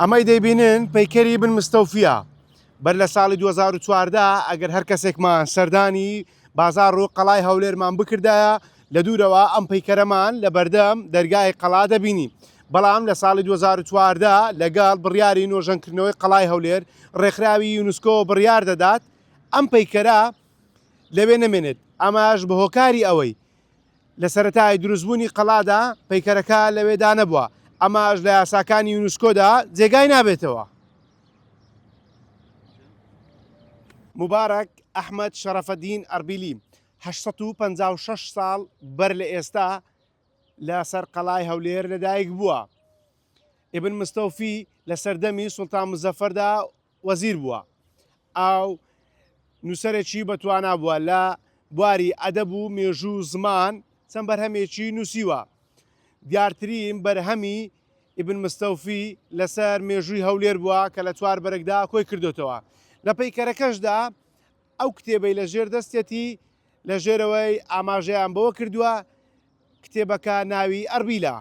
ئەمەی دەیبینن پەیکەری بن مستەوفیە. بەر لە ساڵی 2014 ئەگەر هەر کەسێکمان سەردانی بازاڕ و قەڵای هەولێرمان بکردایە لە دوورەوە ئەم پەیکەرەمان لە بەردەم دەرگای قەڵا دەبینی. بەڵام لە ساڵی 2014 لەگەڵ بڕیاری نۆژەنکردنەوەی قەڵای هەولێر ڕێکخراوی یونسکۆ بڕیار دەدات ئەم پەیکەرە لەوێ نەمێنێت ئەمەش بە هۆکاری ئەوەی لە سەرەتای دروستبوونی قەڵادا پەیکەرەکە لەوێدا نەبووە، ئەمەش لە یاساکانی یونسکۆدا جێگای نابێتەوە. موبارەک ئەحمەد شەرەفەدین ئەربیلی 856 ساڵ بەر لە ئێستا لەسەر قەڵای هەولێر لەدایک بووە. ئیبن مستەوفی لە سەردەمی سوڵتان مزەفەردا وەزیر بووە. ئاو نووسەرێکی بەتوانا بووە لە بواری ئەدەب و مێژوو و زمان چەند بەرهەمێکی نووسیوە. دیارترین بەرهەمی ئیبن مستەوفی لەسەر مێژووی هەولێر بووە کە لە چوار بەرگدا کۆی کردۆتەوە. لە پەیکەرەکەشدا ئەو کتێبەی لە ژێر دەستێتی لە ژێرەوەی ئاماژەیان بەوە کردووە کتێبەکە ناوی ئەربیلە.